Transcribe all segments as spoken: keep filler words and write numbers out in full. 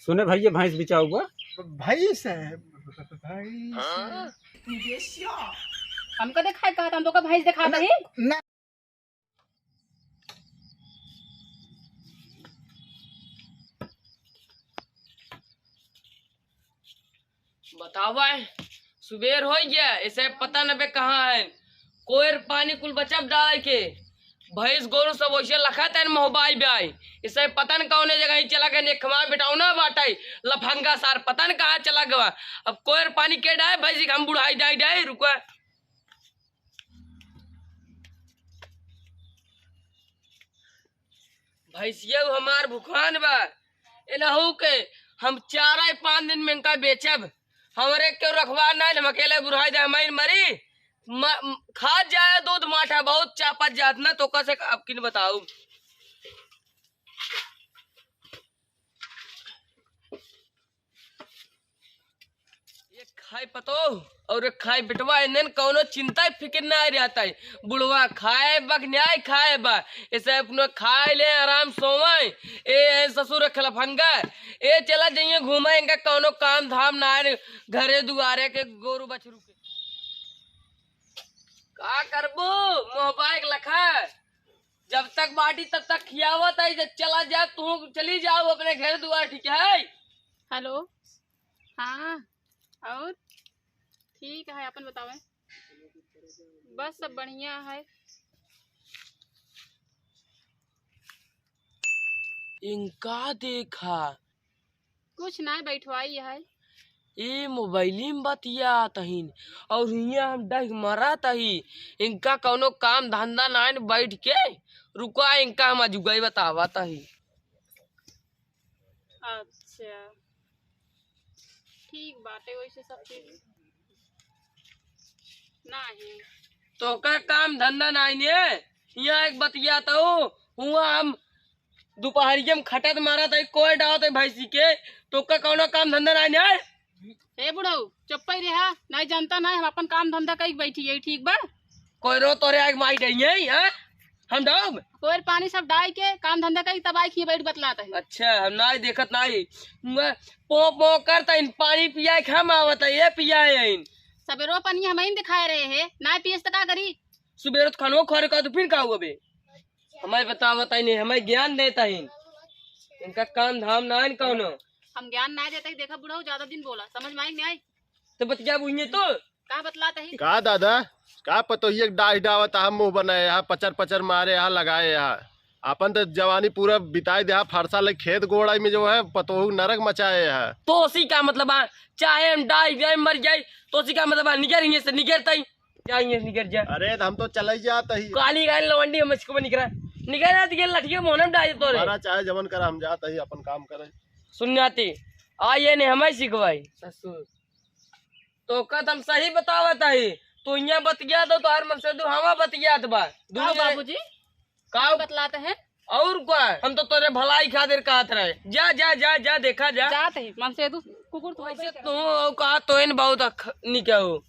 तूने भैया भैंस बिचाऊ बा? भैंस है, भैंस है। हमका देखाए कहा था, हम तो का भैंस देखाता ही। ना। बतावा, सुबेर हो गया, इसे पता न बे कहाँ है। कोयर पानी कुल बचब डाले के, भैंस गोरू सब वैसे लखत है मोहबाई ब्याई। इसे पता न कौने जगह ही चला गए, नेखमा बेटाउना बाटे, लफंगा सार पता न कहाँ चला गवा। अब कोयर पानी के डाए, भैंस हम बुढ़ाई जाए जाए, रुका। भैंसिया उ हमार भुखान बा, एलहू के हम चारा ही पाँच दिन में इनका बेचब। हमरे क्यों रखवा ना, हम अकेले बुढ़ाई दे, हमारी मरी। म-, म-, खा जाए दूध माठा, बहुत चापत जात ना, तो कैसे अब किन बताऊ। एक खाए पतो और एक खाए बेटवा, इन्हन कौनो चिंता फिकिर ना रहता है। बुढ़वा खाए बा कि न्याय खाए बा, इसे अपनो खाए ले आराम सोवे। ए, ए ससुर खलफंगा, ए चला जाइए घूमे, इनका कौनो काम धाम ना है, घरे दुआरे के गोरू बछरू के। का करबू, मोहबाइक लखा, जब तक बाटी तब तक खियावत है, जब चला जा तू चली जाओ अपने घर दुआर, ठीक है? हेलो, हाँ, और ठीक है, अपन बतावे। बस सब बढ़िया है। इनका देखा। कुछ ना, बैठवाई है। ए मोबाइली में बतियात हईन और हियाँ हम डह मरत ही। इनका कौनो काम धंधा ना है, बैठ के रुका, इनका हम अजुगाई बतावत ही। अच्छा, ठीक बाटे, वैसे सब चीज नाही। तोका काम धंधा नाही ने? हियाँ एक बतिया तो हुआ, हम दुपहरिया में खटत मारत है, कोई डावत है भैंसी के, तोका कौनो काम धंधा नाही ने? ए बुढ़ऊ, चुप्पे रहा, नाही जनता नाही, हम अपन काम धंधा कई बैठी है, ठीक बा? कोई रो तोरे आग माई डई है, हाँ? हम डाउब? कोयर पानी सब डाई के काम धंधा करी, तब आई के बैठ बतलात है। अच्छा, हम नाई देखत नाई। मैं पो पो करता इन पानी पिया के हम आवत है, ये पिया है इन। सबेरो पानी हम इन दिखाए रहे हैं, नाई पियस त का करी? सुबेरो तो खानो खरे का तो फिर का हुआ बे? हमें बतावत है नहीं, हमें ज्ञान देता है। इनका काम धाम ना है कौनो। हम ज्ञान ना देता ही, देखा बुढ़ऊ ज्यादा दिन बोला, समझ में आई नहीं आई? तो बतिया बुझे तो। का बतलात ही? का दादा, का पतोहिया के डाह डावत, हम मुंह बनाए, यहाँ पचर पचर मारे, यहाँ लगाए, यहाँ अपन तो जवानी पूरा बिताए दे, यहाँ फरसा ले खेत गोड़ाई में जो है, पतोहू नरक मचाए यहाँ। तो उसी का मतलब आ, चाहे हम डाह जाए, मर जाए, तो उसी का मतलब आ, निकर हियाँ से, निकर तई, जा हियाँ से, निकर जा। अरे, तो हम तो चले जात ही। काली गाय लवंडी, हम इसको निकरा, निकर ना, तो ये लठिया मोहनम डाह तोरे। हमारा चाहे जवन करा, हम जात ही, अपन काम करे। सुन जाती, आ ये ने हमें सिखवाई, ससुर। तो कद हम सही बतावत हई, तू हियाँ बतियात हो, तोहार मनसेदू हवा बतियात बा। का दोनों जने बाबूजी? का बतलात है? और का? हम तो तोरे भलाई खातिर कहत रहे। जा, जा, जा, जा, देखा जा। जात है, मनसेदू कुकुर तो वैसे वैसे तू हो का तो इन बहुत अख-, निके हो।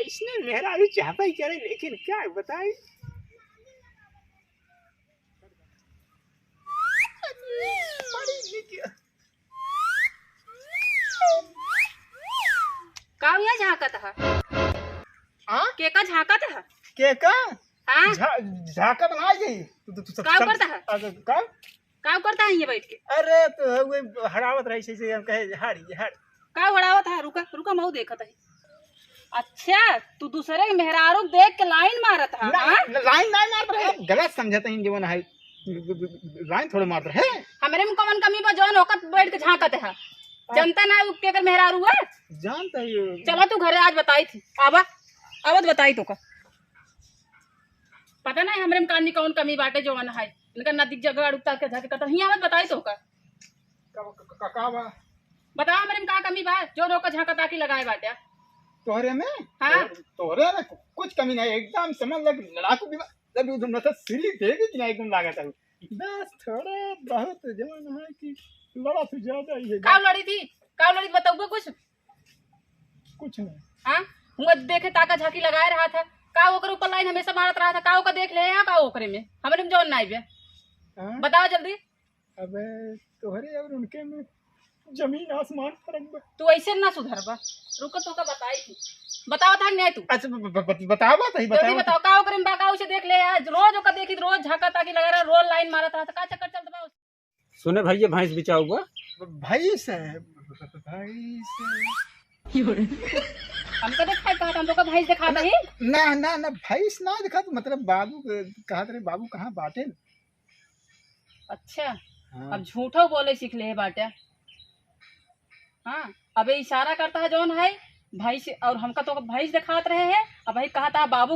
ऐसने मेहरारू चाहबे करे, लेकिन क्या बताई? का हुआ झांकत है? हाँ? के का झांकत है? के का? हाँ? झा-, झांकत ना आई। तू, तू, तू सब, का सब करता है? अगर का? का करता है ये बैठ के? अरे, तो वही हड़ावत रही, से, से हम कहे, "हारी, हारी।" का हड़ावत है? रुका, रुका, मऊ देखत है। अच्छा, तू दूसरे के मेहरारू देख के लाइन मारत है, ना, हाँ? लाइन ना मारत रहे, गलत समझत है, जीवन है, लाइन थोड़े मारत रहे। हमरे में कौन कमी बा, जौन ओकत बैठ के झांकत है? जनता ना उ केकर मेहरारू है? जानता ही हो। चला तू घरे, आज बताई थी, आवा, आवत बताई तो का। पता नहीं हमरे में कानी कौन कमी बाटे, जौन है इनका नदी जगह अड़ुकता के झाके कतल हियाँ आवत बताई तो का। का, का, का, का बा? बताओ, हमरे में का कमी बा, जो रोका झांका ताकी लगाए बाटे? तोहरे में? हाँ। तोहरे, तोहरे में कु-, कुछ कमी नहीं, एकदम समझ लग लड़ाकू भी बा। जब एकदम नशा सीढ़ी देवी की ना एकदम लागत है। बस थोड़ा बहुत जवान है कि लड़ा तो ज्यादा ही है। का लड़ी थी? का लड़ी, बताओ कुछ? कुछ नहीं। हाँ? हुआ देखे ताका झांकी लगाए रहा था, का ओकरे ऊपर लाइन हमेशा मारत रहा था, का ओका देख ले है, का ओकरे में, हमरे में जौन नाई बे। हाँ? बताओ जल्दी। अबे तोहरे और उनके में जमीन आसमान फर्क बा। तू ऐसे ना सुधरबा। रुको, तोका बताई थी। बताओ था नहीं तू। अच्छा, ब-, ब-, ब-, बताओ बात है, जल्दी बताओ। बताओ, का ओकरे में बा, का उसे देख ले यार, रोज ओका देखी, रोज झांका ताकी लगा रहा, रोज लाइन मारत रहा, तो का चक्कर चलत बा? सुने भैया, भैंस बिचाऊ बा? भ-, भैंस है, भ-, भ-, भैंस है। हमका देखाई कहत, हम लोग का भैंस देखात ही? ना, ना, ना, भैंस ना देखात, मतलब बाबू के कहत रहे, बाबू कहाँ बाटे न? अच्छा, हाँ। अब झूठो बोले सीख ले बाटे। हाँ, अबे इशारा करता है जौन है भैंस, और हमका तो भैंस देखात रहे है, अब भाई कहता है बाबू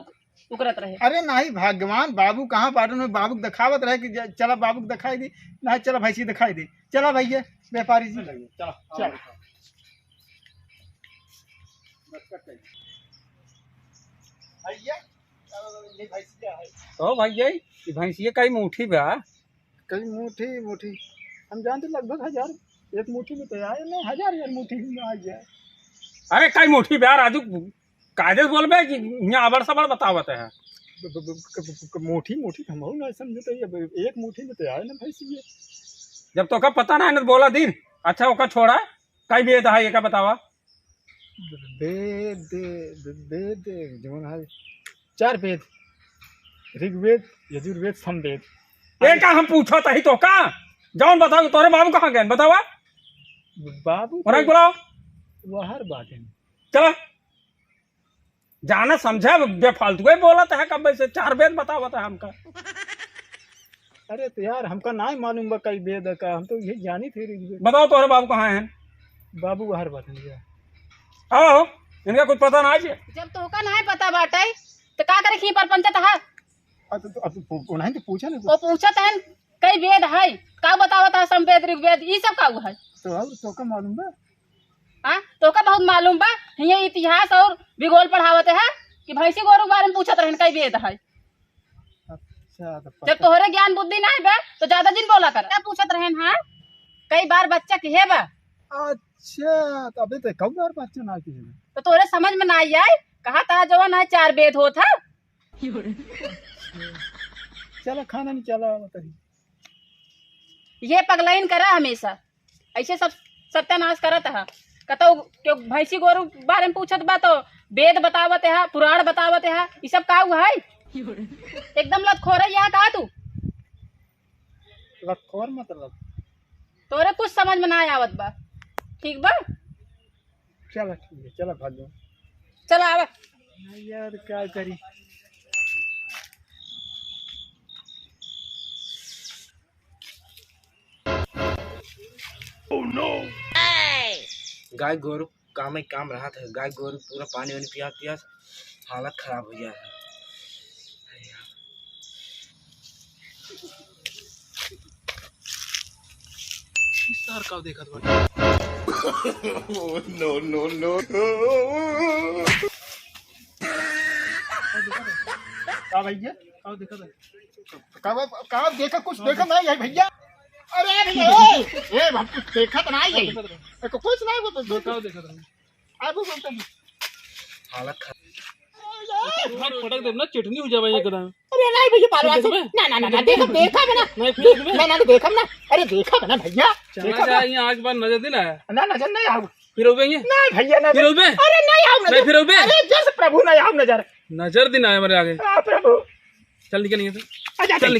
उकरत रहे। अरे नाही भगवान, बाबू कहाँ बाटन में बाबू के देखावत रहे कि ज-, चला बाबू के देखाई दी, नाही चला भैंसी देखाई दी, चला भैया व्यापारी जी, चला। चला। भैया, ये भैंसिया है। ओ भैया, ये भैंसिया कई मूठी बा? कई मूठी, मूठी। हम जानते लगभग हजार, एक मूठी में तो आए ना, हजार, हजार मूठी में आ जाए। अरे कई मूठी बा राजू, कायदे से बोलबे कि यहाँ अबड़ सबड़ बतावत है। ब-, ब-, ब-, क-, क-, क-, मूठी, मूठी हम ना समझते, अब एक मूठी में तो आए ना भैंसिया। जब तोका पता ना है ना तो बोला दिन। अच्छा ओका छोड़ा, कई बेद है एका बतावा। वेद, वेद जौन है, चार वेद, ऋग्वेद, यजुर्वेद, सामवेद। एका हम पूछत ही तोका, जौन बताओ, तोरे बाबू कहाँ गए, बतावा। बाबू उन्हें तो बुलाओ। बाहर बाटे। चला, जाना समझा, बेफालतू ही बोलत है, कब से चार वेद बतावत है हमका। अरे तो यार, हमका नाहीं मालूम बा कई वेद का, हम तो ये जानी थे ऋग्वेद। बताओ तोहरे बाबू कहाँ हैं? बाबू बाहर बाटे भैया। आओ, इनका कुछ पता ना है। जब तोहका नाहीं पता बाटे, तो का करे खी पर पंचत है? अब तो, अब तो पू-, उन्हें तो पूछा ना। वो पूछत है, कई वेद है, का बतावत है, सामवेद, ऋग्वेद, ई सब का है? तो और तोका मालूम बा? हाँ, तोका बहुत मालूम बा। हियाँ इतिहास और भूगोल पढ़ावत है कि भैंसी गोरू के बारे में पूछत रहन, कई वेद है। अच्छा, तो जब पता तोहरे ज्ञान बुद्धि ना बा, तो ज्यादा जिन बोला कर। क्या पूछत रहन, हाँ? कई बार बच्चा किहे बा? अच्छा, तो अबे तो कई बार बच्चा ना किहे बा। तो तोहरे समझ में ना आई, कहा था जवन है चार वेद होत है। चला खाना नहीं चला, बताइए। ये पगलाइन करा हमेशा, ऐसे सब सत्यानाश करत है। कतौ क्यों भैंसी गोरू बारे में पूछत बा तो वेद बतावत है, पुराण बतावत है, ई सब का हुआ है? एकदम लतखोर है यहाँ का तू? लतखोर मतलब? तोरे कुछ समझ में ना आवत बा, ठीक बा? चला ठीक है, चला भाग जाओ। चला आवा। यार का करी? गाय गोरू काम ही काम रहत है, गाय गोरू पूरा पानी वानी पिया पिया हालत खराब हो गया है। ई सार का देखत बाटे? Oh, no, no, no। का भैया? का देखत है? का, का देखा? कुछ देखा नहीं है भैया। अरे भैया, ए, ए, हम कुछ देखत नहीं है। देखत रहे। ए, कुछ नहीं, वो तो का देखत रहे? अब वो तो हालत खराब। हाथ पटक देब ना, चटनी हो जावे एकदम। अरे नहीं भैया, बाल बाल से, ना, ना, ना, ना, देखा, देखा बे ना। नहीं, फिर देखबे? ना, ना, ना, देखा ना। अरे देखा बे ना भैया, चला देखा जा, बे। यहाँ आज बार नजर दिन आया। ना, नजर नहीं आऊ। फिर हो गई है? नहीं भैया, ना। फिर हो गए? अरे नहीं आऊ नजर। नहीं, फिर हो गए? अरे जस प्रभु नहीं आऊ नजर। नजर दिन आया हमारे आगे। आ प्रभु। चल निकल यहाँ से। आ जा, चल चल।